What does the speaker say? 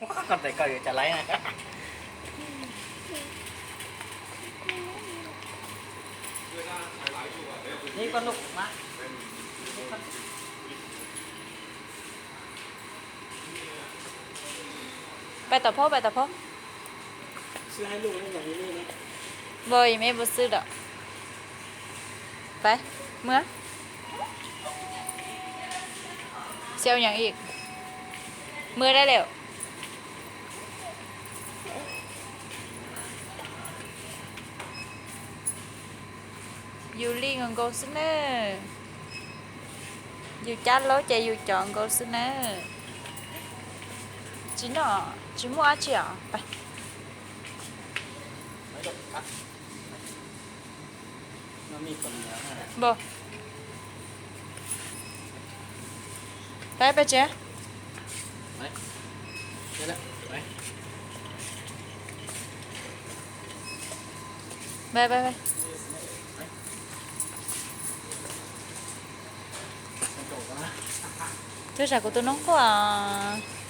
Koj tes koj yuav cas laib na. Pais tom phab, pais tom phab. Vô, mẹ vô sư đó. Pais, mưa. Siêu nhàng im. Mưa đây liệu. Yus li nkaus nkaus xwb na. Yus cab laub ces yus cov nkaus xwb na. Tsis noj, tsis muaj dab tsi os. Pais. Npau. Pais, pais tsev. Pais, pais, pais. Twb zam kuv tus noob quaj os.